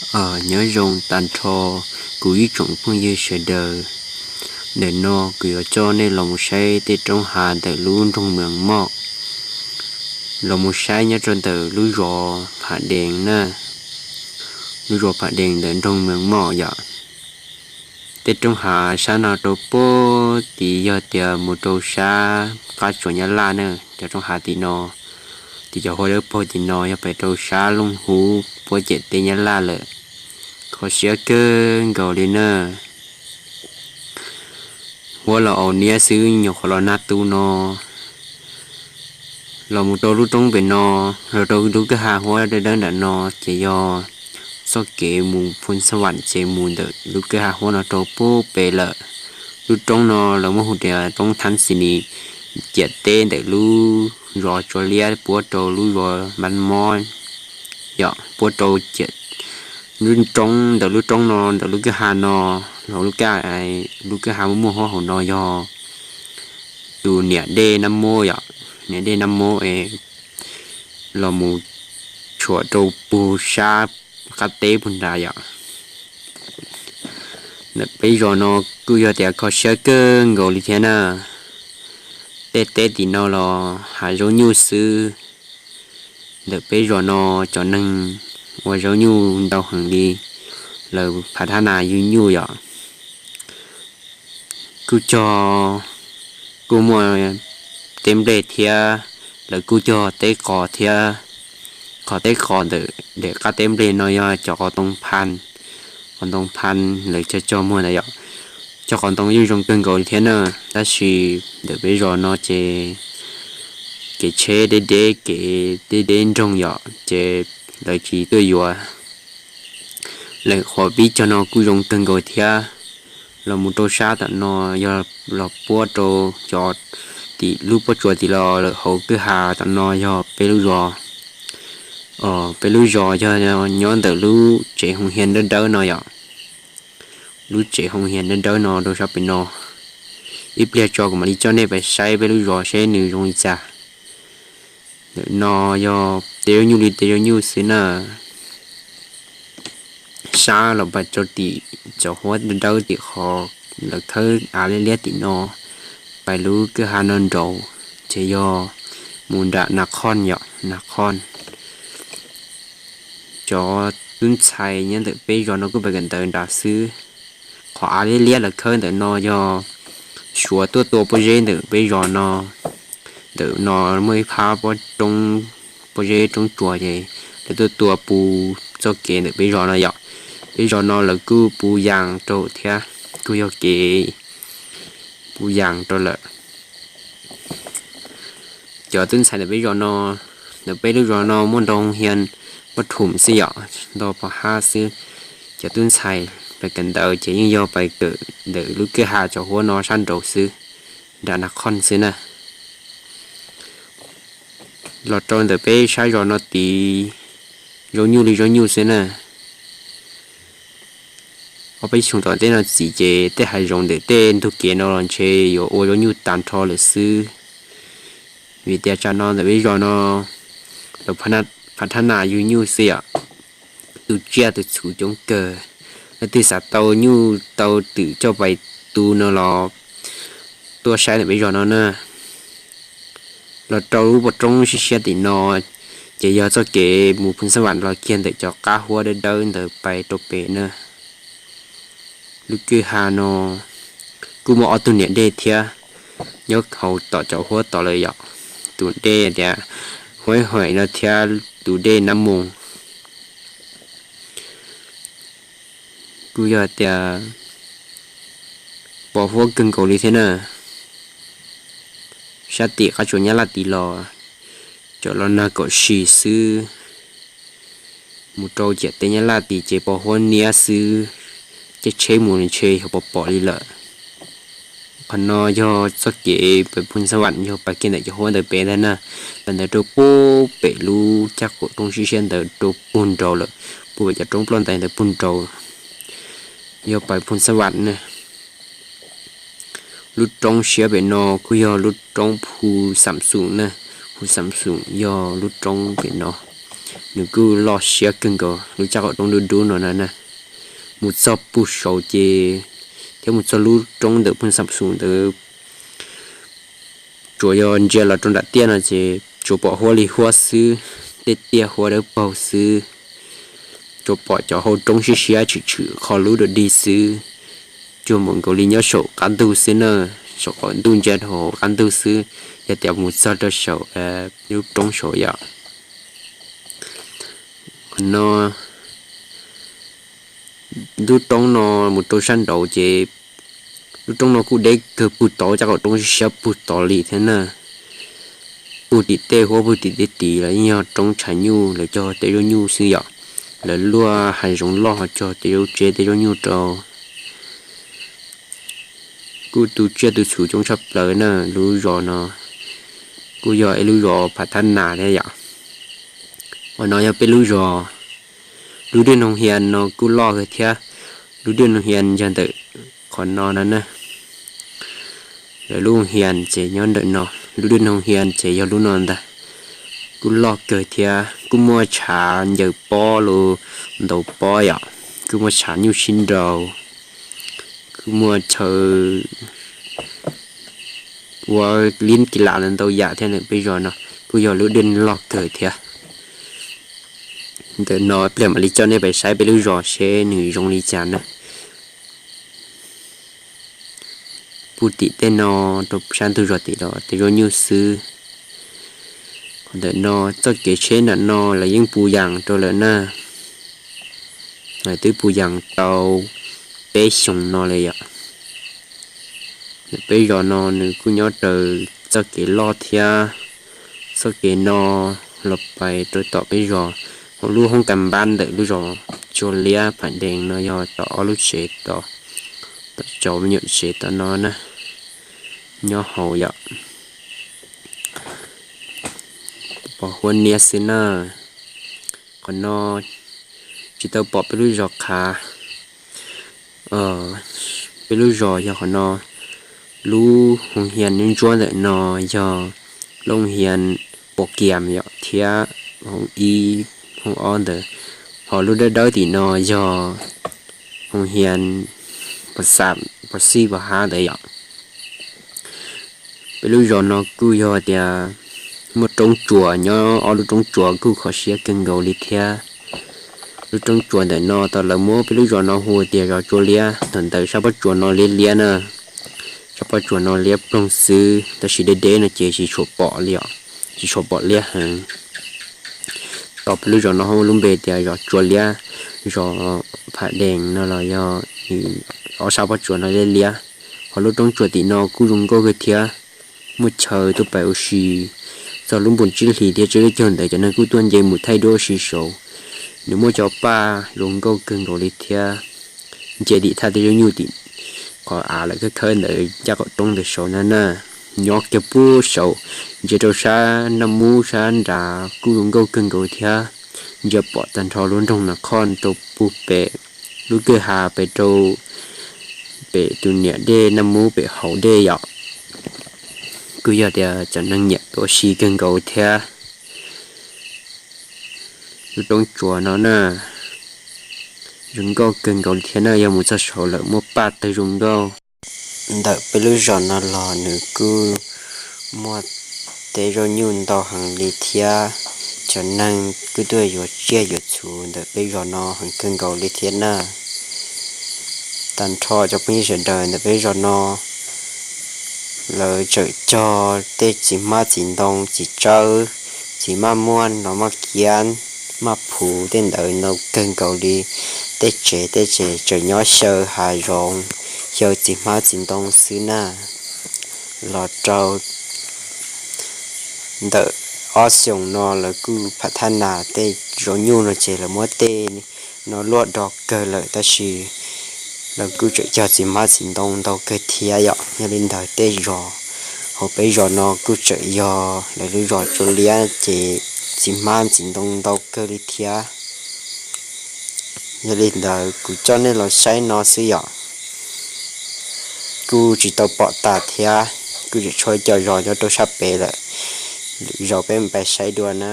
Nyob zoo tag nrho kuv ib tsoom phooj ywg sawv daws. Ntawm no kuv yuav coj nej los mus saib tej roob hav ntawm lub nroog Mees Moj, los mus saib nyob rau ntawm lub zos Pham Dees na, lub zos Pham Dees ntawm nroog Mees Moj yom. Tej roob hav sab no rau puag tid yog tias mus rau sab qab tsuas Nyab Laj na, cov roob hav tim no, tim cov hauv dawb paug tim no yog pem rau sab Looj Hub puab ciam teb Nyab Laj lawm. Kho siab kawg nkaus li na. Huab los au niab xwb nyuam qhuav los nag tu no, los mus rau lub roob pem no, los rau lub kwj ha huab dawb dawb nram no, ces yog txoj kev mus Phu Xab Vam ces mus ntawm lub kwj ha huab no rau puag pem lawm. Lub roob no lawv muab hu tias roob Thab Xis Nis, ciam teb ntawm lub zos Tsua Liab puab rau lub zos Npab Mob yom, puab rau ciam lub roob, ntawm lub roob no ntawm lub kwj ha no, los lub kwj, lub kwj ha muaj muaj huab hauv no yog tus niam dej Nab Mob yom, niam dej Nab Mob es los mus tshuam rau puag sab qab teb puag nrad yom. Ntawm peb zos no kuj yog tias kho siab kawg nkaus li thiab na. Tej teb tim no los hav zaub nyuj xwb. Ntawm peb zos no cov neeg ua zaub nyuj ntau heev li, lawv phav thab nas yug nyuj yom. Kuj cog, kuj muaj teb nplej thiab, lawv kuj cog teb qos thiab. Qhov teb qos ntawm daim qab teb nplej no yog cov qos ntoo pha, qos ntoo pha lawv cog cog muag ntawd yom. Cog qos ntoo yeej zoo kawg nkaus li thiab na, tab sis ntawm peb zos no ces kev tsheb deb deb, kev deb deb nroog yom, ces lawv tsis tuaj yuav. Lawv qhov pib cog no kuj zoo kawg nkaus thiab. Los mus rau sab tom no yog los puab rau cov tim lub pob tsuas tim los lawm hauv kwj ha tom no yog peb lub zos. Peb lub zos yog nyob ntawm lub tsev hoo hia dawb dawb no yom. Lub tsev hoo hia dawb dawb no rau sab pem no. Ib pliag tso kuv mam li coj nej pais saib peb lub zos seb nws zoo li cas. Ntawm no yog tej zaub nyuj li tej zaub nyuj xwb na. Sab los pais rau tim cov huab dawb dawb tim qhov lawv khawb av liab liab tim no, pais lub kwj ha no nraud, ces yog mus nram Nas Khoj yom, Nas Khoj. Cov tub ntxhais nyob ntawm peb zos no kuj pais kawm ntawv nrad xwb. Qhov av liab liab lawv khawb ntawm no yog Suav tuaj tua pob zeb ntawm peb zos no. Ntawm no muaj ib phab pob roob, pob zeb roob tsuas ces lawv tuaj tua puv txoj kev ntawm peb zos no yom. Peb zos no lawv kuj puv yas rau thiab, kuj yog kev puv yas rau lawm. Cov tub ntxhais ntawm peb zos no, ntawm peb lub zos no muaj nrog hia poj thum xwb yom, nto pov hab xwb. Cov tub ntxhais pais kawm ntawv ces yeej yog pais kawm ntawm lub kwj ha cov huab no sab nraud xwb, nram Nas Khoj xwb na. Los rau ntawm peb sab zos no tid, zaub nyuj li zaub nyuj xwb na. Ob peb xyoos tom tej no txim ces tej hav zoov ntawm tej ntug kev no los ntshe yuav ua zaub nyuj tag nrho lawm xwb. Vim tias tsam no ntawm peb zos no lawv phav thab nas yug nyuj xwb yom. Tu tsiaj tu txhuv coob kawg. Leej twg xav tau nyuj tau twm coj pais tu no los tuaj saib ntawm peb zos no na. Los rau lub pov roob siab siab tim no, ces yog txoj kev mus Phu Xab Vam los kiag ntawm cov qab huab dawb dawb ntawd pais rau pem na. Lub kwj ha no kuj muaj ob tug niam dej thiab, nyob hauv tom cov huab tod lawm yom. Tus dej tias Huaib Haim no thiab tus dej Nab Moos. Kuj yog tias pos huab kawg nkaus li thiab na. Sab tim qab tsuas Nyab Laj tid los tsuas los nag kaum si xwb. Mus rau ciam teb Nyab Laj tid ces pos huab niab xwb, caij tsheb mus ntshe yog pom pom li lawm. Qhov no yog txoj kev pais Phu Xab Vam, yog pais kiag ntawm cov huab ntawd pem ntag na. Pais ntawd rau puag pem lub caj qaum roob siab siab ntawd rau puag nraud lawm, puag pem cov roob ploj ntais ntawd puag nraud, yog pais Phu Xab Vam na. Lub roob siab pem no kuj yog lub roob Phu Xam Xoom na. Phu Xam Xoom yog lub roob pem no. Nws kuj loj siab kawg nkaus lub caj qaum roob dub dub no na. Mus txog puag saud ces, thiab mus txog lub roob ntawm phooj xam xus ntawd, tsuas yog ntsia los rau nram tiaj no ces tsuas pom huab li huab xwb, tej tiaj huab dawb paug xwb. Tsuas pom cov hau roob siab siab tshwm tshwm qhov lub dua dig xwb. Cuag npaum nkaus li nyob saum qab ntug xwb na, saum qaum ntuj ntsia rau hauv qab ntug xwb, yog tias mus txog rau saum lub roob saud yom. Qhov no, lub roob no mus rau sab nraud ces lub roob no kuj deb kawg puag tod, caj qaum roob siab siab puag tod li thiab na. Puag tim tej huab puag tim tej tid los yeej yog roob tshav nyuj, lawv cog tej zaub nyuj xwb yom. Lawv luaj hav zoov loj ho cog tej zaub tseb tej zaub nyuj rau. Kuj tu tsiaj tu txhu coob tshaj plaws na. Lub zos no kuj yog ib lub zos phav thab nas thiab yom. Qhov no yog peb lub zos. Lub dej noog hias no kuj loj kawg thiab. Lub dej noog hias yog ntawm qhov no na. Lawv lub hoos hias ces nyob ntawm no, lub dej noog hias ces yog lub no ntag. Kuj loj kawg thiab, kuj muaj tshav ncaws pob los ntaus pob yom, kuj muaj tshav nyuj sib nraus, kuj muaj chaw ua li ki las ntau yam thiab. Ntawm peb zos no kuj yog lub dej loj kawg thiab. Ntawm no pliag mam li coj nej pais saib peb lub zos seb nws zoo li cas na. Puag tim tej no rau sab ntug zos tim los tej zaub nyuj xwb. Qhov ntawm no txoj kev tsheb ntawm no lawv yeej puas yaas rau lawm na. Lawv twb puas yaas tau peb xyoos no lawm yom. Peb zos no nws kuj nyob raws txoj kev loj thiab. Txoj kev no los pais rau tom peb zos, hauv lub hoob kas npab ntawm lub zos Tsua Liab Pham Dees no yog tom ob lub tsev, tom, tom cov me nyuam tsev tom no na, nyob hauv yom. Pom huab niab xwb na. Qhov no tsis tau pom peb lub zos qhav. Peb lub zos yog qhov no. Lub hoos hias ntsuab ntawm no yog lub hoos hias Pos Kias yom, thiab hoos ib, hoos ob ntawd. Ho lub dawb dawb tim no yog hoos hias Pos Xam, Pos Xij, Pos Hab ntawd yom. Peb lub zos no kuj yog tias muaj roob tsuas, nyob ob lub roob tsuas kuj kho siab kawg nkaus li thiab. Lub roob tsuas ntawm no tau lawv muab peb lub zos no hu tias zos Tsua Liab. Thaum ntawd sab pob tsuas no liab liab na, sab pob tsuas no liab ploog xwb, tab sis deb deb no ces tsis tshua pom li os, tsis tshua pom liab heev. Tau peb lub zos no hu lub npe tias zos Tsua Liab, zos Pham Dees no los yog ob sab pob tsuas no liab liab. Ho lub roob tsuas tim no kuj zoo nkauj kawg thiab, muaj chaw tuaj pais ua si. Txog lub npun tsib hlis thiab tsib lub caug ntawd cov neeg kuj tuaj nce mus thaij duab ua si saud. Nws muaj cov paj zoo nkauj kawg nkaus li thiab. Nce dim thaj tej zaub nyuj tim qhov av lawm khawb khawb ntawd ncaj qaum roob ntawd saud na na. Nyob kiag puag saud, ntsia rau sab Naj Mub sab nrad kuj zoo nkauj kawg nkaus thiab. Ntsia pom tag nrho lub nroog Nas Khoj rau puag pem lub kwj ha pem rau pem tus niam dej Naj Mub pem hauv dej yom. Kuj yog tias cov neeg nyiam ua si kawg nkaus thiab. Lub roob tsuas no na, zoo nkauj kawg nkaus li thiab na, yog mus txog saud lawm muaj paj tawg zoo nkauj. Ntawm peb lub zos no los nws kuj muaj tej zaub nyuj ntau heev li thiab. Cov neeg kuj tuaj yuav tsiaj yuav txhu ntawm peb zos no heev kawg nkaus li thiab na. Tag nrho cov phooj ywg sawv daws ntawm peb zos no, lawv tseem cog tej txiv hmab txiv ntoo txiv tsawb, txiv maj muaj no maj kiab, maj phuv tej ntawd ntau kawg nkaus li. Tej tsev tej tsev tseem nyob xyaw hav zoov, xyaw txiv hmab txiv ntoo xwb na. Los rau ntawm ob xyoos no lawv kuj phav thab nas tej zaub nyuj no ces lawv muab tej no luaj do kawg lawm tab sis lawv kuj tseem cog txiv hmab txiv ntoo ntau kawg thiab yom. Yog li ntawd tej zos hauv peb zos no kuj tseem yog lawv lub zos Tsua Liab ces txiv hmab txiv ntoo ntau kawg li thiab. Yog li ntawd kuv coj nej los saib no xwb yom. Kuj tsis tau pom tas thiab, kuj tseem tshuav cov zos nyob rau sab pem lawm, lwm zaus peb mus pais saib dua na.